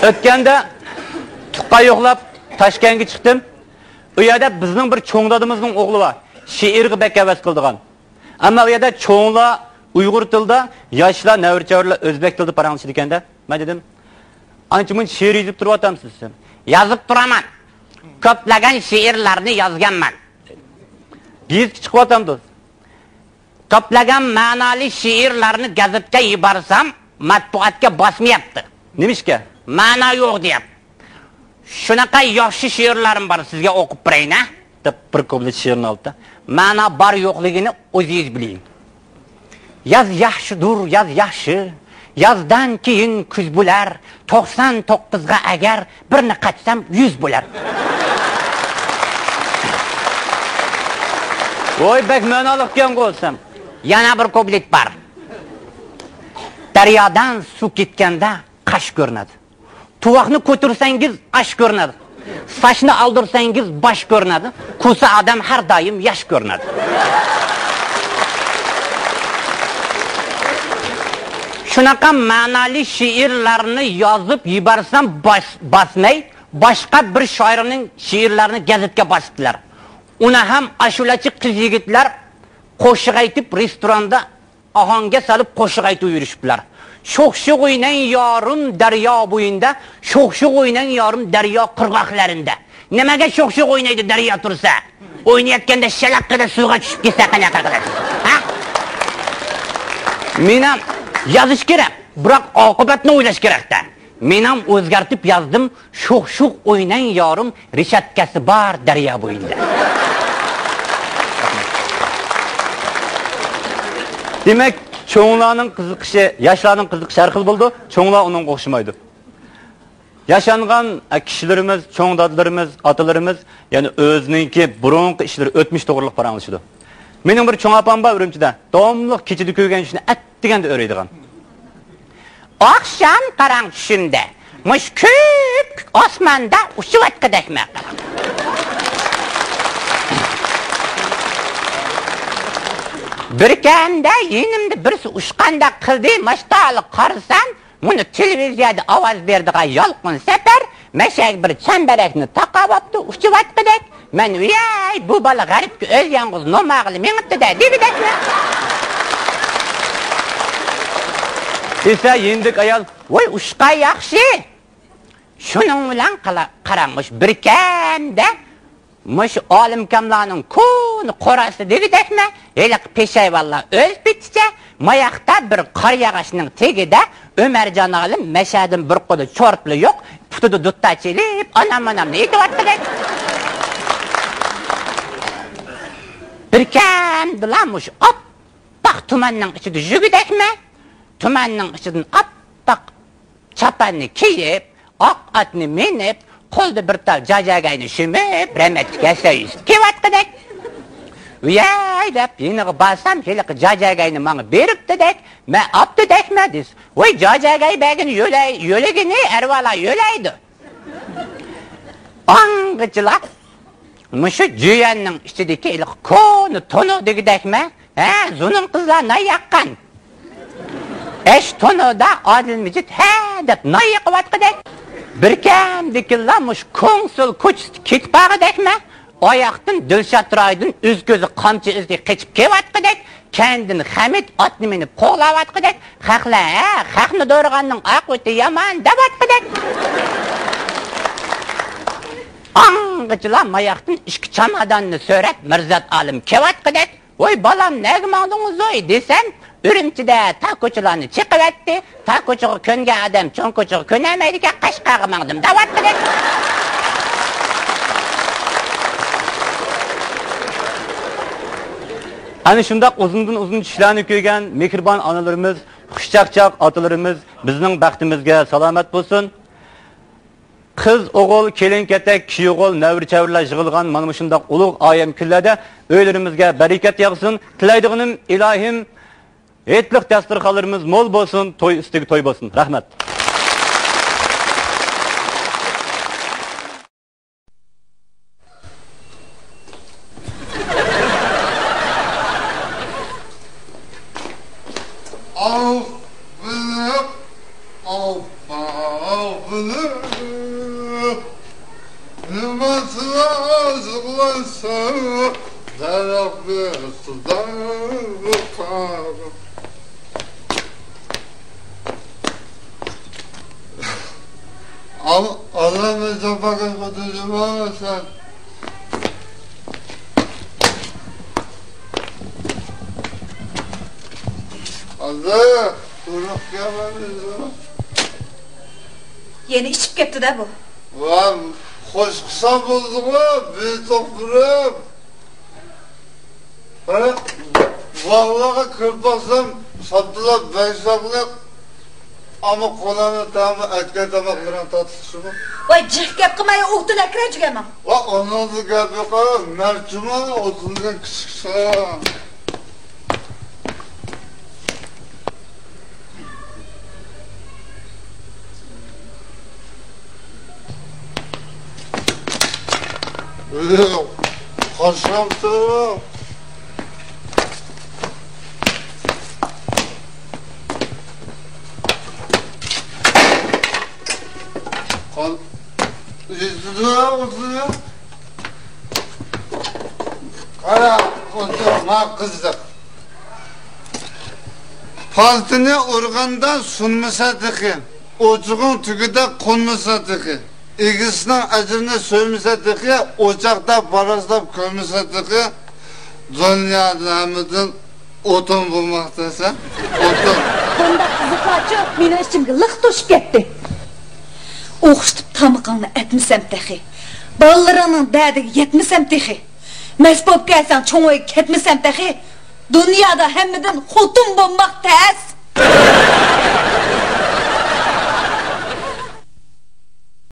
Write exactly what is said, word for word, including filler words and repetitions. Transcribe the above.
ئۆتكەندە تۇغقان يوقلاپ تاشكەنتكە چىقتىم. ئۇ يەردە بىزنىڭ بىر چوڭ دادىمىزنىڭ ئوغلى بار. شېئىرغا بەك ھەۋەس قىلىدىغان. ئەمما ئۇ يەردە چوڭلار ئۇيغۇر تىلىدا، ياشلار، نەۋرە-چەۋرىلەر ئۆزبەك تىلىدا پاراڭلىشىدىكەن-دە. مەن دېدىم، «ئانچە-مۇنچە شېئىر يېزىپ تۇرۇۋاتامسىز؟» دېسەم، «يازىپ تۇرىمەن. كۆپلىگەن شېئىرلارنى يازغانمەن.» گېزىتكە چىقىۋاتامدۇ؟ «كۆپلىگەن مەنالىق شېئىرلارنى گېزىتكە يېبەرسەم، مەتبۇئاتقا باسمايتتى.» نېمىشقا؟ «مەنا يوق» دەپ. «شۇناقا ياخشى شېئىرلارىم بار، سىزگە ئوقۇپ بېرەيىن ھە» دەپ، بىر كۇپلېت شېئىرنى ئالدى. «مەنا بار يوقلۇقىنى ئۆزىڭىز بىلىڭ. ياز ياخشىدۇر، ياز ياخشى. يازدىن كېيىن كۈز بولار. توقسان توققۇزغا ئەگەر بىرنى قاچسام، يۈز بولار.» ۋاي، بەك مەنالىق ئىكەنغۇ دېسەم، يەنە بىر كۇپلېت بار. «دەريادىن سۇ كەتكەندە قاش كۆرۈنىدۇ. تۇۋاقنى كۆتۈرسەڭىز، ئاش كۆرۈنىدۇ. ساچنى ئالدۇرساڭىز، باش كۆرۈنىدۇ. كوسا ئادەم ھەر دائىم ياش كۆرۈنىدۇ.» شۇناقا مەنالىق شېئىرلارنى يازىپ يېبەرسەم، باس-، باسماي، باشقا بىر شائىرنىڭ شېئىرلىرىنى گېزىتكە باسىتتىلار. ئۇنى ھەم ئاشۇلاچى قىز-يىگىتلەر قوشاق ئېيتىپ، رېستوراندا ئاھاڭگە سېلىپ قوشاق ئېيتىپ يۈرۈشۈپلەر. «شوخشۇق ئويناڭ يارىم دەريا بويىدا، شوخشۇق ئويناڭ يارىم دەريا قىرغاقلىرىدا.» نېمىگە شوخشۇق ئوينايدۇ دەريا تۇرسا؟ ئوينايدىغاندا شالاققىدە سۇغا چۈشۈپ كەتسە قانداق قىلىسىز؟ ھە؟ مېنىڭ يازىش كېرەك، بىراق ئاقىۋەتنى ئويلاش كېرەك-تە. مېنىڭ ئۆزگەرتىپ يازدىم، «شوخشۇق ئويناڭ يارىم، رېشاتكاسى بار دەريا بويىدا.» دېمەك، چوڭلارنىڭ قىزىقىشى، ياشلارنىڭ قىزىقىشى ھەر خىل بولىدۇ، چوڭلار ئۇنىڭغا ئوخشىمايدۇ. ياشانغان، ئە، كىشىلىرىمىز، چوڭ دادىلىرىمىز، ئاتىلىرىمىز، يەنى ئۆزىنىڭكى بۇرۇنقى ئىشلىرى، ئۆتمۈش توغرىلىق پاراڭلىشىدۇ. مېنىڭ بىر چوڭ ئاپام بار ئۈرۈمچىدە، داۋاملىق كېچىدە كۆرگەن چۈشىنى ئەتىگەندە ئۆرەيدىغان. «ئاخشام قاراڭ چۈشۈمدە، مۇشۇ كۆك ئاسماندا ئۇچۇۋاتقۇدەكمەن قاراڭ. بىركەمدە يېنىمدا بىرسى ئۇچقاندەك قىلدى، ماشتالىق قارىسام، مۇنۇ تېلېۋىزىيەدە ئاۋاز بېرىدىغان يالقۇن سەپەر مەشەگە بىر چەمبىرەكنى تاقاۋاپتۇ، ئۇچۇۋاتقۇدەك. مەن، ۋىيەي، بۇ بالا غەربكە ئۆزى يالغۇز نوماغىلى مېڭىپتۇ-دە، دېگۈدەكمەن.» دېسە، يېنىدىكى ئايال، ۋوي، ئۇچقان ياخشى. شۇنىڭ بىلەن قالا-، قاراڭ، مۇشۇ بىركەمدە مۇشۇ ئالىمكاملارنىڭ كونا قوراسى دېگۈدەكمۇ، ھېلىقى پېشايۋانلار ئۆلۈپ كېتىشىچە، ماياقتا بىر قارىياغاچنىڭ تېگىدە ئۆمەرجان ئالىم مەشەدىن بىر قۇدا چورتلا يوق، پۇتىدا دۇتاچ ئېلىپ، ئانام-مانامنى ئېيتىۋاتقۇدەك. بىركەمدىلا مۇشۇ ئاپئاق تۇماننىڭ ئىچىدە يۈرگۈدەكمۇ، تۇماننىڭ ئىچىدىن ئاپئاق چاپاننى كىيىپ، ئاق ئاتنى مىنىپ، قولىدا بىر تال جاجاگاينى شۈمۈپ، رەھمەتلىك ھەسەن يۈسۈپ كېلىۋاتقۇدەك. ۋىيەي دەپ يېنىغا بارسام، ھېلىقى جاجاگاينى ماڭا بېرىپتۇدەك، مەن ئاپتۇدەكمەن دېسە، ۋوي، جاجاگاي بەرگىنى يۆلەي-، يۆلىگىنى ئەرۋالا يۆلەيدۇ. ئاڭغىچىلا مۇشۇ جۈيەننىڭ ئىچىدىكى ھېلىقى كونا تونۇر دېگۈدەكمۇ، ھە، زۇنۇن قىزلار نان ياققان. ئەش تونۇردا ئادىل مىجىت ھە دەپ نان يېقىۋاتقۇدەك. بىركەمدىكىنلا مۇشۇ كوڭسۇل كوچىسىدا كېتىپ بارغۇدەكمۇ، ئاياقتىن دىلشات رايدىن ئۆز كۆزى قامچا ئىزى قېچىپ كېلىۋاتقۇدەك. كەينىدىن خەمىت ئاتنى مىنىپ قوغلاۋاتقۇدەك، خەقلەر، ھە، خەقنى دورىغاننىڭ ئاقىۋىتى يامان دەۋاتقۇدەك. ئاڭغىچىلا ماياقتىن ئىككى چاماداننى سۆرەپ مىرزات ئالىم كېۋاتقۇدەك، ۋوي بالام، نەگە ماڭدىڭىزوي دېسەم، ئۈرۈمچىدە تار كوچىلارنى چېقىۋەتتى، تار كوچىغا كۆنگەن ئادەم چوڭ كوچىغا كۆنەلمەيدىكەن، قەشقەرگە ماڭدىم دەۋاتقۇدەك. ئەنە شۇنداق ئۇزۇندىن ئۇزۇن چۈشلەرنى كۆرگەن مېھرىبان ئانىلىرىمىز، خۇشچاقچاق ئاتىلىرىمىز بىزنىڭ بەختىمىزگە سالامەت بولسۇن. قىز، ئوغۇل، كېلىن-كېتەك، كىشى-ئوغۇل، نەۋرە-چەۋرىلەر يىغىلغان مانا مۇشۇنداق ئۇلۇغ ئايەم كۈنلەردە ئۆيلىرىمىزگە بەرىكەت ياغسۇن. تىلەيدىغىنىم، ئىلاھىم، ھېيتلىق دەستۇرخانلىرىمىز مول بولسۇن، توي ئۈستىگە توي بولسۇن. رەھمەت. ئاۋ، بىلىق، ئاۋ، ئاۋ، بىلىق. نېمىسىلا يىغلايسەن، دەرەخ بېشىدا قاغا. ئال-، ئاللامە جاپاكەش خوتۇنجۇما سەن. ھازىر تۇرۇپ كەلمەمدۇ؟ يەنە ئىچىپ كەپتۇ-دە بۇ. ۋاي، خوش قىلسا بولدىغۇ، بىر توق بېرىپ. ھە؟ باغلارغا كىرىپ باقسام، ساپتىلار بەك ساقلىق. ئەمما قوللارنى تامى ئەتكەن تاماقلىرىڭ تاتلىق شۇمۇ؟ ۋاي، جىق گەپ قىلماي، ئوتۇن ئەكىرە جۈگەمەڭ. ۋا، ئۇنىڭدا گەپ يوق، مەرچىما ئوتۇنغا كىچىك. قارشىلامسىز؟ قال-، يېتىدۇ، ئوتۇنى. قارا، ئوتۇن، ما قىزىق. پالتىنى ئۇرغاندا سۇنمىسا تېخى، ئوچۇقۇڭ تۈگىدە قونمىسا تېخى، ئىگىسىنىڭ ئەجرىنى سۆيمىسە تېخى، ئوچاقتا پاراسلاپ كۆرمىسە تېخى، دۇنيادا ھەممىدىن ئوتۇن بولماق تەسە، ئوتۇن. بۇنداق قىزىقلارچۇ، مېنىڭ ئىچىمگە لىق توشۇپ كەتتى. ئوخشىتىپ تامىقىڭنى ئەتمىسەم تېخى، بالىلىرىڭنىڭ دەردىگە يەتمىسەم تېخى، مەست بولۇپ كەلسەڭ چوڭ ئۆيگە كەتمىسەم تېخى، دۇنيادا ھەممىدىن خوتۇن بولماق تەس.